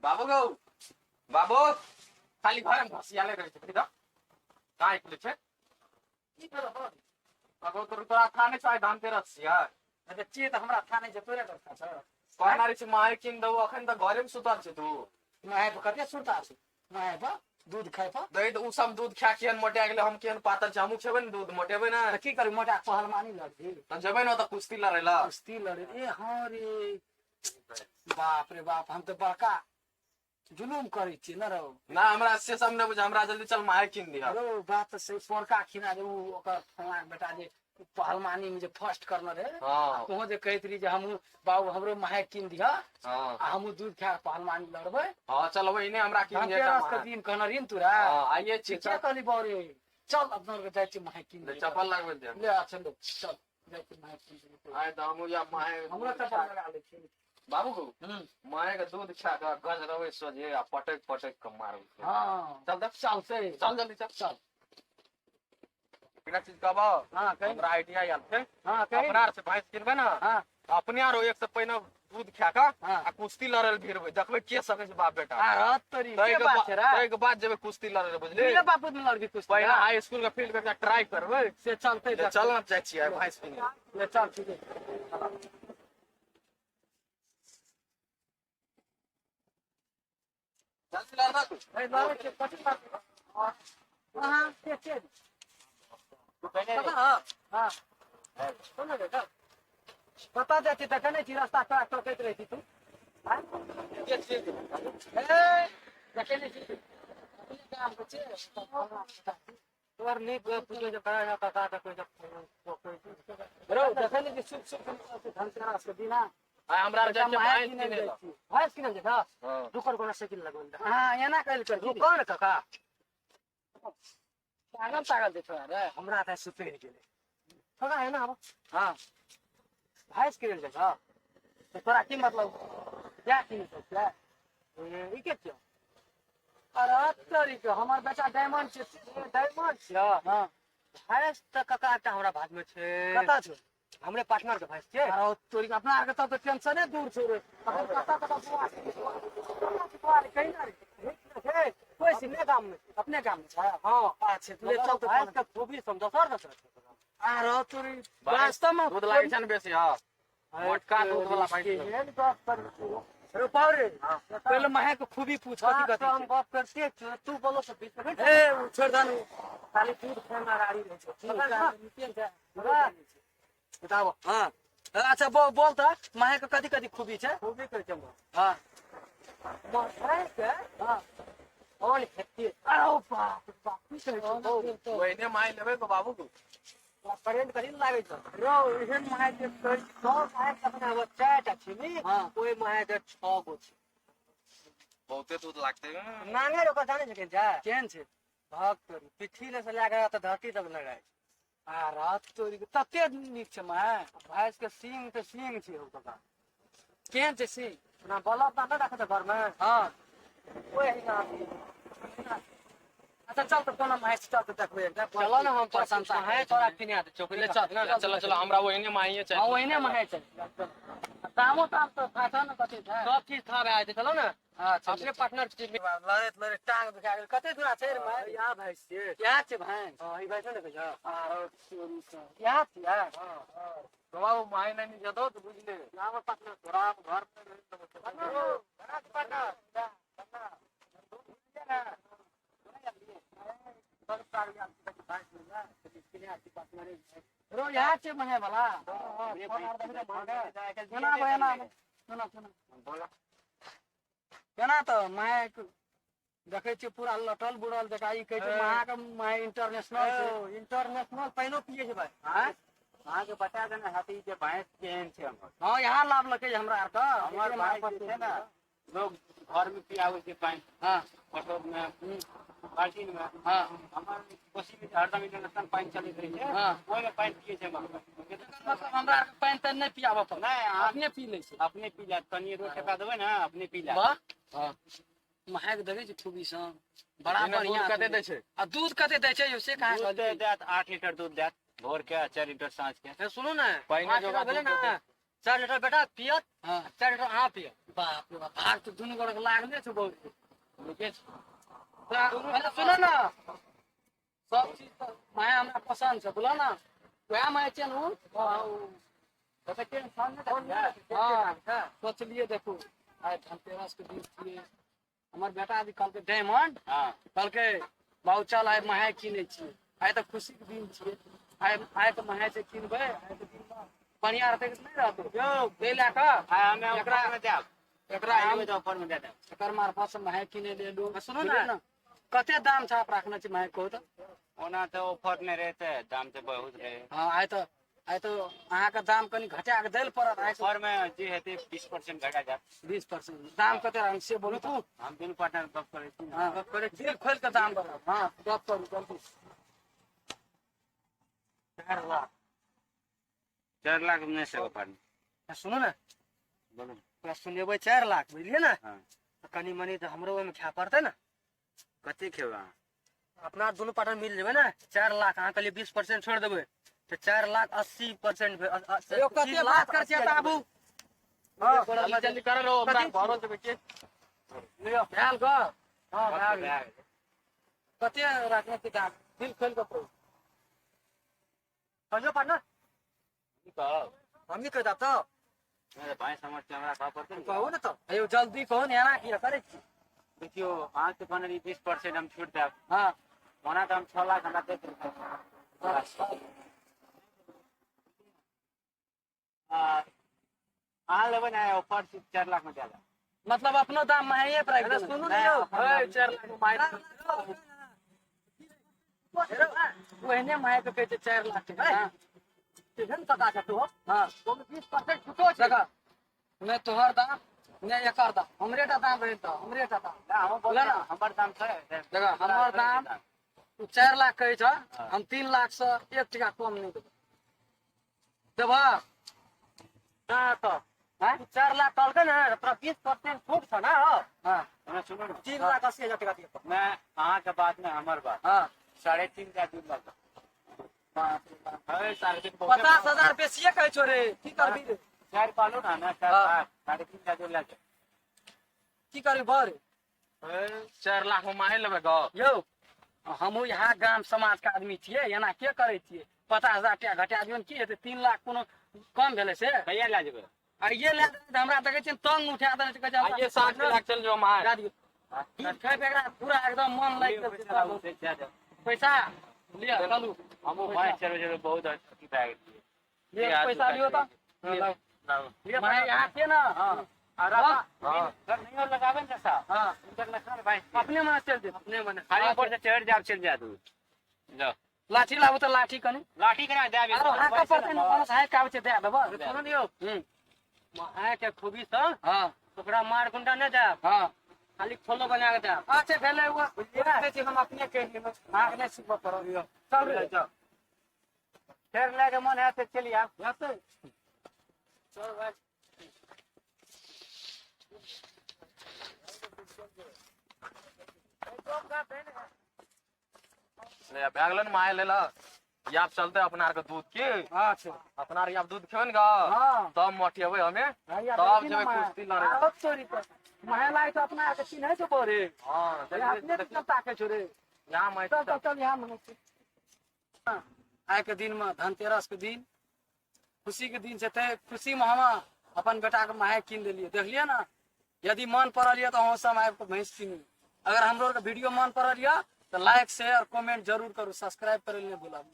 बाबू गौ बाबू खाली घर में घसियाले रहै छै तऽ कहाँ खुले छै की करब बाबू तोरा तोरा था नहि छै धनतेरस छियै। अच्छा छियै तऽ हमरा था नहि छै, तोरे दरका छौ। कहना रहै छै माय कीन दौ, अखन तऽ घरे में सुतल छै तू। माय पर कते सुरता छै, माय पर दूध खाय पर दै तऽ उ सब दूध खा केहन मोटा गेलै, हम केहन पातर छै। हमहूँ खेबै ने दूध, मोटेबै ने। तऽ की करबै मोटा के? पहलवानी लड़बी? तऽ जेबै ने ओतऽ कुश्ती लड़ै लए। कुश्ती लड़े? ए हँ रे, बाप रे बाप, हम तऽ बड़का जुलूम करै छियै ने रौ। ना, हमरा से सब नहि बुझ, हमरा जल्दी चल माय कीन दिह। रौ, बात तऽ सही। पोरका खिना जे उ ओकर फलां बेटा जे पहलवानी में जे फर्स्ट करने रहे, तोहूँ जे कहैत रही जे हमहूँ बाबू हमरो माहे कीन दिह आ हमहूँ दूध खा के पहलवानी लड़बै। हँ, चलबै ने, हमरा कीन दिह। धनतेरस के दिन कहने रही ने तोरा। हँ, आइए छी। ठीके कहली बाबू रे। चल, अपना आरके जाइ छी माहे कीन ले, दिह। चप्पल लगबै दे। ले, अच्छा ले चल, जाइ छी माहे कीन दिह। आइ तऽ हमहूँ या माहे हमरो चप्पल लगा लै छी। बाबू गौ, माय के दूध खा के गजरबै सोझे आ पटक पटक के मारबै। हँ। चल तऽ। चल से। चल, जल्दी चल। चल। बिना चीज कहबो। हँ, कही। हमरा आइडिया आयल छै। हँ, कही। अपना आर से भैंस किनबै ने, हँ। अपने आर एक से पहिने दूध खा के हँ आ कुश्ती लड़े लए भिड़बै, देखबै के सकै छै बाप बेटा। आ रत तोरी ताहि के के बात बा- छै रे? ताहि के बाद जेबै कुश्ती लड़े लए, बुझली? बिना बाप में लड़बी कुश्ती? पहिने हाई स्कूल के फील्ड में ट्राई करबै। से चलते। ले चल ना, जाइ छियै भैंस किने। ले चल, ठीक है। जल्दी लड़ना तू। ए, लड़ै छियै, कथी लड़बै? हाँ, के के हाँ हाँ, सुन रे, चल। कतऽ जाइ छी? देखै नहि छी रास्ता तोरा टोकैत रहै छी तू, आँय? के छियै? ए, देखै नहि छी अपने गाम के छियै। तोहर नीक गप पूछै जे करा काका के कोइ रौ, देखै नहि छी सुख सुख निकलल छै धनतेरस के दिना। आइ हमरा आर जाइ छियै माय भैंस किनै किनै जाइ लए। छी, भैंस किनै जाइ छह? हँ। रुकल कोना साइकिल लगबे। हाँ, एना कयल कर। रुको ने काका। पागल पागल छै छोड़ा रे। हमरा तऽ सुतरि गेलै काका, है ना आब। हाँ, भैंस किनै जाइ छह तऽ तोरा की मतलब? गाय किनै जाइ छियै? ए, ई के छियौ? अरे तोरी के, हमर बेटा डायमंड छै, डायमंड छियौ। हाँ। भैंस तऽ काका एकटा हमरा भाग में छै। कतऽ छौ? हमरे पार्टनर के भैंस छै। अरे तोरी के, अपना आरके तब तऽ टेंशने दूर छौ रे। अखन कतऽ कतऽ बुआ छै, कतऽ छै बुआ रे, कही ना रे। हे, कोइ अपने गाम में छै। अपने गाम में छै? हाँ। अच्छा, ले चल तऽ। भैंस के खूबी सब दोसर दोसर छै काका। अरे तोरी, वास्तव में दूध लागै छै ने बेसी? हँ, मोटका दूध वाला भैंस लेबै। केहन गप करै छी रे पाव रे? पहिले माहे के खूबी पूछ, कथी बात कथी तऽ हम छै। गप करते छियौ, तू बोलो तऽ बीच में। ए, उ छोड़ दन, खाली दूध खाय में अगाड़ी रहै छै। ठीक है, बताबो। हाँ, अच्छा बोल बोल तऽ माहे के कथी कथी खूबी छै? खूबी कहै छै हमरा। हाँ। भैंस के हाँ। ऑन खेती। अरे बाप रे बाप, की कहै छौ बोल। ओहिने माय लेबै गो बाबू गो। करेंट करी ने लागै छौ। रौ, एहन माहे के कहै छी। सब माहे के अपना एगो चारिटा छै नी। हाँ। ओहि माहे के छह गो छै। बहुते दूध लागतै। नांगे ओकर जानै छै केहन छै? केहन छै? भक्त तोरी, पिट्ठी ले से लए कऽ तऽ धरती तक लगाइ छै। आ रात तोरी के, तते नीक छै माहे? भैंस के सींग तऽ सींग छै हौ काका। केहन छै सिंह? ओना बलब नहि राखै छै घरमे? हाँ। ओहि हिना छै। अच्छा चल तऽ, कोनो माहे चल तऽ देखबै एकटा। चलो ने, हम प्रशंसा है तोरा किने दे चौकरी। ले चल। चलो चलो, हमरा ओहिने माइए हाँ। चाही। ओहिने माहे छै। दामो ताम तऽ था ने कथी छै? सब चीज था भए जेतै, चलो ने। अच्छा। अपने पार्टनर छी। लड़ैत लड़ैत टांग दुखा गेल। कते दूरा छै रे माय? यहाँ भैंस छियै। इएह छै भैंस? हँ, ई भैंस ने देखै छौ। आरो चोरी सँ इएह छियै। तो बाबू माय नहीं जतो तो बुझले। यहाँ पर पार्टनर। तोरा हम घर में रहि देबो। रो, इएह छै महे वाला। केना बा, एना सुना सुना। बोला। केना तऽ माय देखै छियै पूरा लटल बुड़ल जकाँ, ई कहै छै माँ के माय इंटरनेशनल छै। इंटरनेशनल पानिओ पियै छै भाई। आँय? अहाँके बता देने हाथी जे भैंस केहन छै हमर। हँ, यहाँ लाभलकै हमरा आरके। हमर भाई जे छै ने, लोग घर में पियाबै छै पानि हँ। कटोर में, बाल्टीन में। हँ। हमर कोसी में हरदम इंटरनेशनल पानि चलैत रहै छै। हँ। ओहिमे पानि पियै छै हमर भाई। मतलब हमरा आरके पानि तानि नहि पियाबऽ पड़त? नहि, अहाँ अपने पी लै छै? अपने पी जायत, कनि रोज टका देबै ने, अपने पी जायत। वाह, हँ, महक देखै छी खूबी सँ बड़ा एने दूध बढ़िया। कते दै छै? आ दूध कते दै छै यौ, से कहाँ दूध कहलियै? देत 8 लीटर दूध देत भोर के आ 4 लीटर साँझ के। ए, सुनू ने। पहिने 8 जोगा लीटर भेलै दूध ने? 4 लीटर बेटा पियत। हाँ, 4 लीटर अहाँ पियत। बाप रे बाप, भाग तऽ दुनू गोटे के लागले छौ बहुत। नीके छै। तऽ सुनो ने, सब चीज तऽ माया हमरा पसन्द छै, बोलो ने वएह माय छै ने उ। हाँ, सोचलिए देखू आइ धनतेरस के दिन छियै, हमर बेटा भी कहलकै डायमंड, हाँ। कहलकै बाबू चल आइ महाय किनै छियै, आइ तऽ खुशी के दिन छियै, आइ आइ तऽ महाय से किनबै, आइ के दिन मे बढ़िया रहतै कि नहि रहतै यौ, ताहि लए कऽ हमे एकरा ऑफर में देब। एकरा हम हम ऑफर में दे देब। एकर मार्फत से महाय किनै लेलू। सुनू ने। कते दाम छाप राखने छी महाय कहू तऽ? ओना तऽ ऑफर नहि रहते, दाम तऽ बहुत रहे। हाँ, आइ तऽ अहाँके दाम कनि घटा के दै लए पड़त आइ। ऑफर में जे हेतै 20% घटा जायत। 20% दाम कते राखने से बोलू तू। हम दुनू पार्टनर गप करै छी ने। हाँ, गप करै छी, दिल खोलि के दाम बताउ। हाँ, गप करू जल्दी। 4 लाख। 4 लाख नहि सकै पार्टनर। सुनू ने, बोलू। तोरा सुनेबै 4 लाख, बुझलियै ने? हाँ। तऽ कनि मनि तऽ हमरो ओहिमे खाय पड़तै ने। कते खेबै अहाँ? अपना दुनू पार्टनर मिल जेबै ने, 4 लाख अहाँ कहलियै 20% छोड़ि देबै तऽ 4,80,000 यौ कते बात करै छियै तऽ आबू। हाँ, जल्दी जल्दी कर रहो, अपना घरो जेबै के। लिअ, भेल गप? हाँ, भए गेल। कते राखने छी दाम? दिल खोलि कऽ कहू। कहियौ पार्टनर। की कहब? हमही कहि देब तऽ। नहि, भैंस हमर छै, हमरा कहऽ पड़तै ने। कहू ने तऽ। अयौ जल्दी कहू ने, एना किया करै छी? देखियौ, अहाँके कहने रही 20% हम छूट देब। हाँ। ओना तऽ हम 6 लाख हमरा दे देब। अहाँ लेबै ने ऑफर 4 लाख में दे देब। मतलब अपनो दाम महंगे पर राखि देने। सुनू ने यौ। ए, 4 लाख में मारि। ओहने माय के कहै छै 4 लाख के। हाँ। तेहन टका छै तोहर। हाँ। ओहिमे 20% छूटो छै। देखा, नहि तोहर दाम नहि एकर दाम, हमरे टा दाम रहै तऽ हमरे टा दाम। नहि, हम बोला ना। हमर दाम छै। देखा, हमर दाम तू 4 लाख कहै छह, हम 3 लाख से 1 टका कम नहि देबै। देबह? ना तऽ। आँय? तू 4 लाख कहलकै ने, तोरा 20% छूट छौ ने। हाँ। हमरा सुनू ने। 3,80,000 टका दिअ पड़त। मैं अहाँके बात नहि, हमर बात। हाँ। 3.5 का 2 लाख। बाप रे बाप। ए, 3.5 बहुते। 50,000 बेसिए कहै छौ रे, की करबी रे? 4 कहलू ने, ना 4 हाँ। लाख 3.5 का 2 लाख। की करबी बर? ए, 4 लाख में माहे लेबै गप। यौ हमहूँ यहाँ गाम समाज के आदमी छियै, एना के करै छियै? 50,000 टका घटा दियौ ने, की हेतै? 3 लाख कोनो कम भेलै से? कहिया लए जेबै? आइये लए देबै तऽ हमरा देखै छियै तंग उठा देने छै, कहै छै हमरा- आइये साँझ के लाग चल जो माहे। दए दियौ। दूध खेबै एकरा पूरा एकदम मन लागि गेल छै सब। पैसा लिअ चलू। हमहूँ भैंस चरबै चरबै बहुत अथी भए गेलियै। लिअ पैसा लियौ तऽ। लिअ। माय यहाँ छियै ने? हाँ। आ राखा। हाँ। नहियो लगाबै ने साहब। हाँ। इंटरनेशनल भैंस छियै। अपने मने चलि जेतै। अपने मने। खाली ऊपर से चढ़ि जायब, चलि जायत उ। जाउ। लाठी लाबू तऽ लाठी कनि। लाठी केना देब? आरो हाँकऽ पड़तै ने, ओना हाँकि आबै छै, दए देबऽ। सुनू ने यौ, हूँ। माय के खूबी सँ हाँ। ओकरा मार गुंडा नहि देब, हाँ। खाली खोलो बना के देब। अच्छा भेलै ओ, बुझलियै छी हम अपने कहि लेबै, अहाँके नहि सिखबऽ पड़त। चल रे। जाउ। फेर लए के मन हैत तऽ चलि आयब। हेतै। चल भाइ। ले भए गेलै ने माहे लेला। आब चलते अपना आर के दूध के। अच्छा। अपना आर आब दूध खेबै ने गा। हाँ। तब मोटेबै हमे। भैया, तब देखी ने जेबै माय। कुश्ती लड़े। आरो चोरी कर। महिला तो अपना आर के चिन्है छौ बरे। हाँ, भैया, अपने दिस ताकै छौ रे। यहाँ माय। चल चल चल यहाँ मने छी। आइ के दिन में धनतेरस के दिन खुशी के दिन छै, ते खुशी में हम अपन बेटा के माय कीन देलियै। देखलियै ने, यदि मन पड़ल यऽ तऽ अहूँ सब आबि कऽ भैंस कीनू। अगर हमरो आरके वीडियो मन पड़ल यऽ तऽ लाइक शेयर कमेंट जरूर करू, सब्सक्राइब करै लए नहि भूलब।